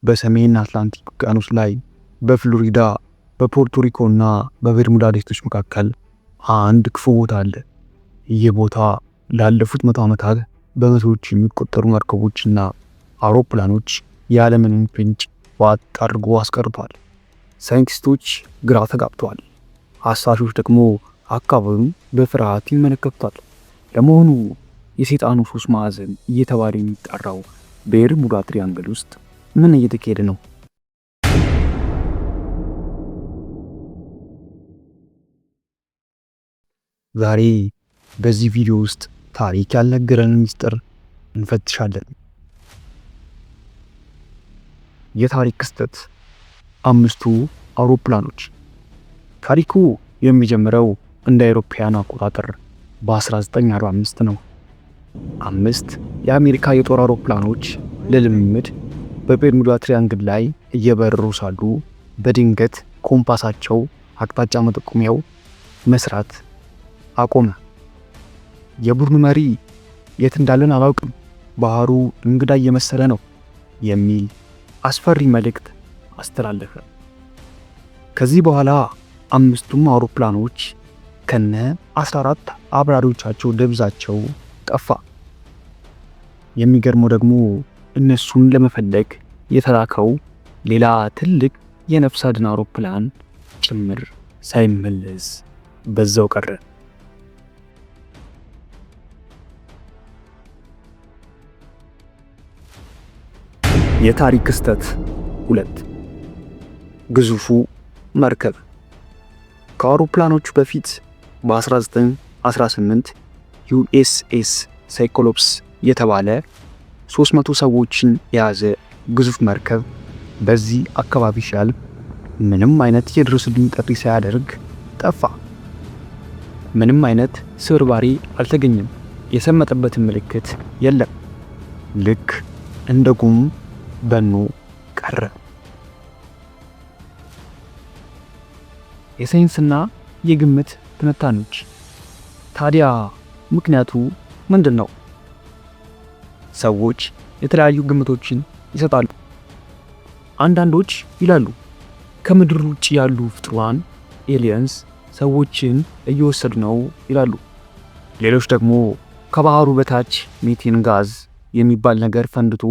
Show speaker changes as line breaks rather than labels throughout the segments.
በሰሜን አትላንቲክ ውቅያኖስ ላይ በፍሎሪዳ፣ በፖርቶሪኮ እና በቤርሙዳ ደሴቶች መካከል አንድ ክፉ ቦታ አለ። ይህ ቦታ ላለፉት 100 ዓመታት በመቶዎች የሚቆጠሩ መርከቦችና አውሮፕላኖች ያለምንም ፍንጭ ዋጥ አድርጎ አስቀርቷል። ሳይንቲስቶች ግራ ተጋብተዋል። አሳሾች ደግሞ አካባቢውን በፍርሃት ይመለከቱታል። ለመሆኑ የሰይጣኑ ሶስት ማዕዘን እየተባለ የሚጠራው ቤርሙዳ ትሪያንግል ውስጥ ምን እየተካሄደ ነው? ዛሬ በዚህ ቪዲዮ ውስጥ ታሪክ ያልነገረንን ምስጢር እንፈትሻለን። የታሪክ ክስተት፣ አምስቱ አውሮፕላኖች። ታሪኩ የሚጀምረው እንደ አውሮፓውያን አቆጣጠር በ1945 ነው። አምስት የአሜሪካ የጦር አውሮፕላኖች ለልምምድ በቤርሙዳ ትሪያንግል ላይ እየበረሩ ሳሉ በድንገት ኮምፓሳቸው፣ አቅጣጫ መጠቆሚያው መስራት አቆመ። የቡድኑ መሪ "የት እንዳለን አላውቅም፣ ባህሩ እንግዳ እየመሰለ ነው" የሚል አስፈሪ መልእክት አስተላለፈ። ከዚህ በኋላ አምስቱም አውሮፕላኖች ከነ 14 አብራሪዎቻቸው ደብዛቸው ጠፋ። የሚገርመው ደግሞ እነሱን ለመፈለግ የተላከው ሌላ ትልቅ የነፍስ አድን አውሮፕላን ጭምር ሳይመለስ በዛው ቀረ። የታሪክ ክስተት ሁለት፣ ግዙፉ መርከብ። ከአውሮፕላኖቹ በፊት በ1918 ዩኤስኤስ ሳይክሎፕስ የተባለ 300 ሰዎችን የያዘ ግዙፍ መርከብ በዚህ አካባቢ ሲያልፍ ምንም አይነት የድረሱልኝ ጥሪ ሳያደርግ ጠፋ። ምንም አይነት ስብርባሪ አልተገኘም። የሰመጠበትን ምልክት የለም። ልክ እንደ ጉም በኖ ቀረ። የሳይንስና የግምት ትንታኔዎች። ታዲያ ምክንያቱ ምንድን ነው? ሰዎች የተለያዩ ግምቶችን ይሰጣሉ። አንዳንዶች ይላሉ ከምድር ውጭ ያሉ ፍጡራን aliens ሰዎችን እየወሰዱ ነው ይላሉ። ሌሎች ደግሞ ከባህሩ በታች ሜቴን ጋዝ የሚባል ነገር ፈንድቶ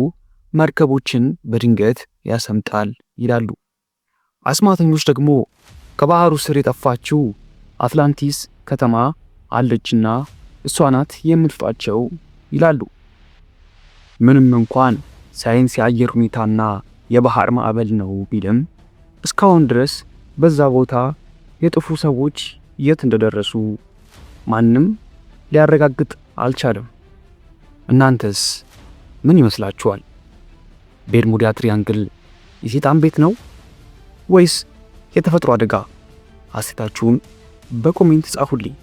መርከቦችን በድንገት ያሰምጣል ይላሉ። አስማተኞች ደግሞ ከባህሩ ስር የጠፋችው አትላንቲስ ከተማ አለችና እሷ ናት የምትውጣቸው ይላሉ። ምንም እንኳን ሳይንስ የአየር ሁኔታና የባህር ማዕበል ነው ቢልም፣ እስካሁን ድረስ በዛ ቦታ የጠፉ ሰዎች የት እንደደረሱ ማንም ሊያረጋግጥ አልቻለም። እናንተስ ምን ይመስላችኋል? ቤርሙዳ ትሪያንግል የሰይጣን ቤት ነው ወይስ የተፈጥሮ አደጋ? አስተያየታችሁን በ comment ጻፉልኝ።